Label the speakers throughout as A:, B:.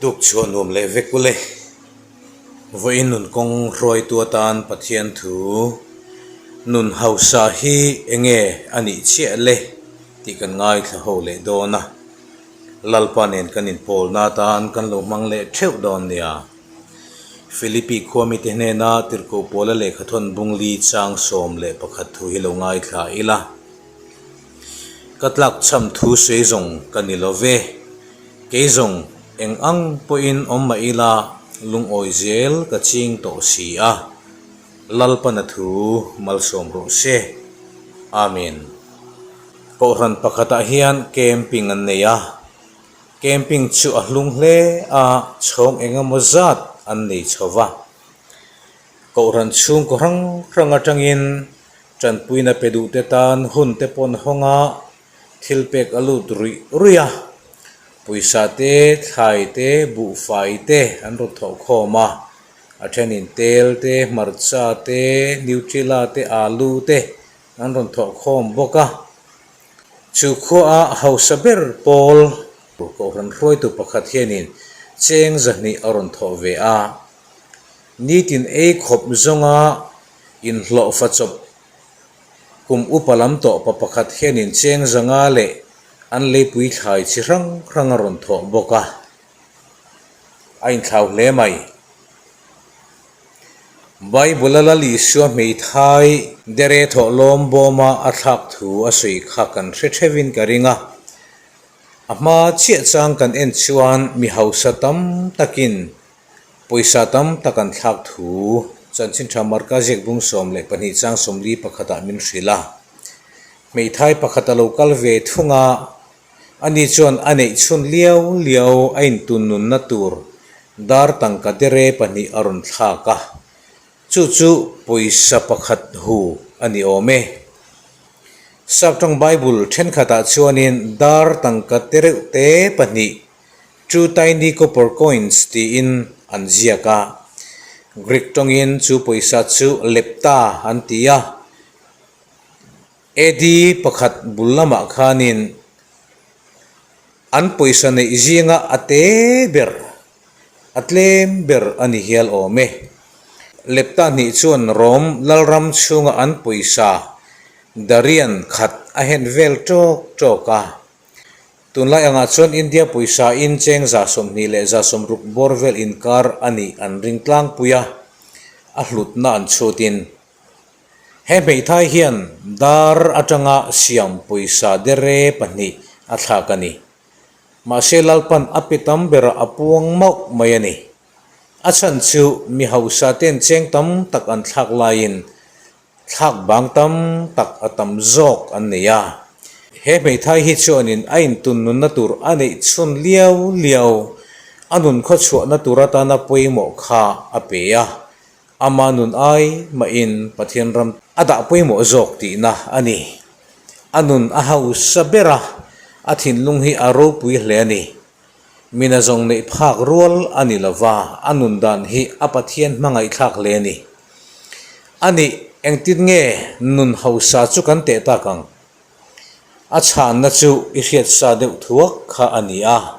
A: Tuk chhuah nuam leh vek ule. Vawiin nun kawng hruaitu atan Pathian thu nun hausa hi enge a nih chiah le tih kan ngaithla ho leh dawn a. Lalpa nen kan inpawlna atan kan lo hmang leh theuh dawn nia. Philippi khuamite hnena tirhkoh pawla lehkhathawn bungli chang 11 thu hi lo ngaithla ila. Ka tlakchham thu sawi zawng ka ni lo ve. Kei zawng eng ang pawhin awm mah ila lungawi zel ka ching tawh si a. Lalpana thu malsawm rawh se. Amen. Kohhran pakhatah hian camping an nei a. Camping chu a hlung hle a, chhawng eng emaw zat an nei chho va. Kohhran chhungkaw hrang hrang atangin Tanpuina pe duhte tan hun te pawn hawng a, thil pek a lut ruih ruih a. Pawisa te, thlai te, buhfai te an rawn thawh khawm a. A thenin tel te, hmarcha te, nutella te, alu te an rawn thawh khawm bawk a. Chu khuaah hausa ber pawl Kohhran hruaitu pakhat hianin cheng zahnih a rawn thawh ve a. Nitin ei khawp zawnga Inhlawhfa chawp kum upa lam tawh pa pakhat hianin cheng zanga leh an leipui thlai chi hrang hrang a rawn thawh bawk a, a inthlau hle mai. Bible-a Lal Isua hmeithai dere thawh lawm bawma a thlak thu a sawi kha kan hre theuhin ka ring a, a hma chiah chang kan en chuan mi hausa tam takin Pawisa tam tak an thlak thu Chanchin Tha Marka ziak bung 12 chang 41 ah min hrilh a. Hmeithai pakhat a lo kal ve thung a, ani chuan a neih chhun liau liau a intun nunna tur dar tangka dere pahnih a rawn thlak a, chu chu pawisa pakhat hu a ni awm e. Saptawng Bible thenkhatah chuanin dar tangka tereuh te pahnih Two tiny copper coins tiin an ziak a. Greek tawngin chu pawisa chu lepta an ti a. AD pakhat bul lamah khanin an pawisa neih zinga a te ber, a tlem ber a ni hial awm e. Lepta hnih chuan Rom lalram chhunga an pawisa darian khat a hen vel tawk tawk a. Tunlai angah chuan India pawisa in cheng 20 leh 60 bawr vel inkar a nih an ring tlangpui a, a hlutna an chhutin. He hmeithai hian dar atanga siam pawisa dere pahnih a thlak a ni. Mahse Lalpan a pe tam berah a puang mauh mai a ni. A chhan chu mi hausa ten cheng tam tak an thlak laiin Thlak bang tam tak a tam zawk an nei a. He hmeithai hi chuanin a intun nunna tur a neih chhun liau liau, a nun khawchhuahna tur atana pawimawh kha a pe a. Ama nun ai mahin Pathian ram a dah pawimawh zawk tihna a ni. A nun a hausa ber a, a thinlung hi a ropui hle a ni. Mina zawng neih phak rual a ni lo va, a nun dan hi a Pathian hmangaihthlak hle a ni. A nih, engtin nge nun hausa chu kan teh tak ang? A chhanna chu i hriat sa deuh thuak kha a ni a.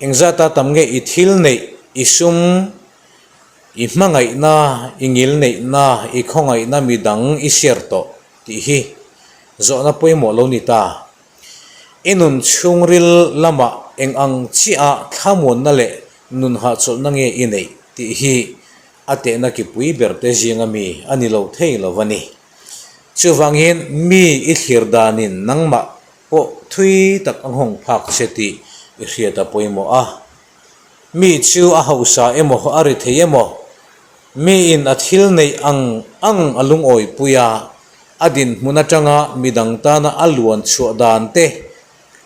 A: Engzata tam nge i thil neih, i sum, i hmangaihna, i ngil neihna, i khawngaihna midang i share tawh tih hi zawhna pawimawh lo ni ta. I nun chhungril lamah eng ang chiah thlamuanna leh nun hahchawlhna nge i neih tih hi a tehna kipui ber te zinga mi a ni lo thei lo a ni. Chuvangin mi i thlir danin nangmah pawh thui tak a nghawng phak che tih i hriat a pawimawh a. Mi chu a hausa emaw a ri thei emaw Miin a thil neih ang ang a lungawipui a, a dinhmun atanga midang tana a luan chhuah dan te,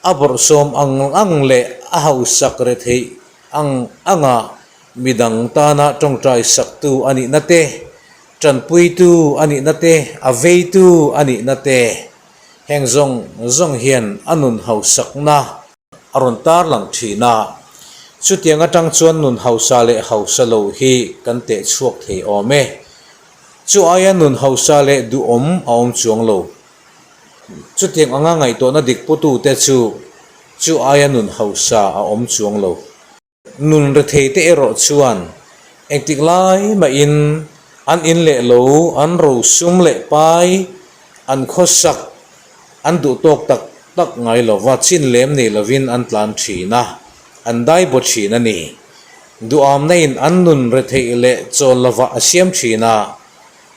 A: a bawrhsawm ang ang leh a hausak retheih ang anga midang tana tawngtai saktu a nihna te, tanpuitu a nihna te, a veitu a nihna te, heng zawng zawng hian a nun hausakna a rawn tarlang thin a, chutiang atang chuan nun hausa leh hausa lo hi kan teh chhuak thei awm e. Chu aia nun hausa leh duhawm a awm chuang lo. Chutiang anga ngaihtuahna dik putute chu chu aia nun hausa a awm chuang lo. Nun retheite erawh chuan engtik lai mahin an in leh lo, an rosum leh pai, an khawsak an duh tawk tak tak ngai lova chin lem nei lovin an tlan thin a, an dai baw thin a ni. Duhamna in an nun retheih leh chawl lovah a siam thin a,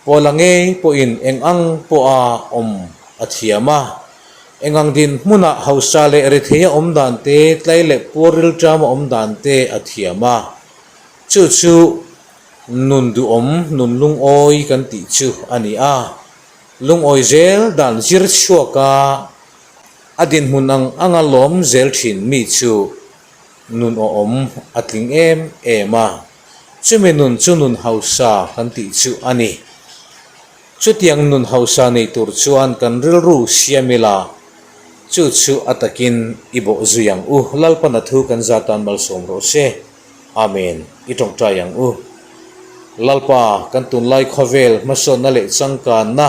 A: Pawla ngei pawhin eng ang pawha awm a thiam a, eng ang dinhmunah hausa leh rethei a awm dan te, tlai leh puar rilṭam a awm dan te a thiam a. Chu chu nun duhawm, nun lungawi kan tih chu a ni a. Lungawi zel dan zir chhuaka a dinhmun ang anga lawm zel thin mi chu nun awhawm a tling em em a. Chumi nun chu nun hausa kan tih chu a ni. Chutiang nun hausa nei tur chuan kan rilru siam ila, chu chu a takin i bawh zui ang u. Lalpana thu kan za tan malsawm rawh se. Amen. I tawngtai ang u. Lalpa, kan tunlai khawvel hmasawnna leh changkanna,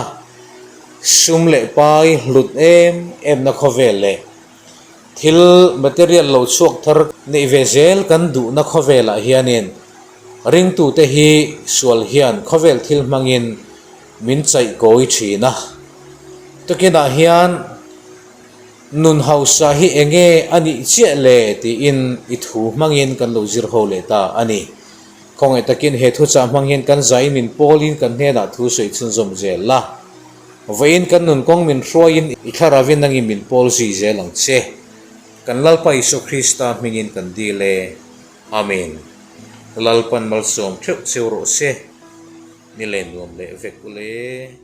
A: sum leh pai hlut em emna khawvel leh Thil material lo chhuak thar neih ve zel kan duhna khawvelah hianin ringtute hi sual hian khawvel thil hmangin min chaih kawi thin a. Tukinah hian nun hausa hi enge a nih chiah le tiin i thu hmangin kan lo zir ho leh ta a ni. Khawngaih takin he thuchah hmang hian kan zaiin min pawlin kan hnenah thu sawi chhunzawm zel la. Vawiin kan nun kawng min hruaiin i thlarauin nangin min pawl zui zel ang che. Kan Lalpa Isua Krista hmingin kan dil e. Amen. Lalpan malsawm theuh cheu rawh se. Ni len nuam leh vek ule.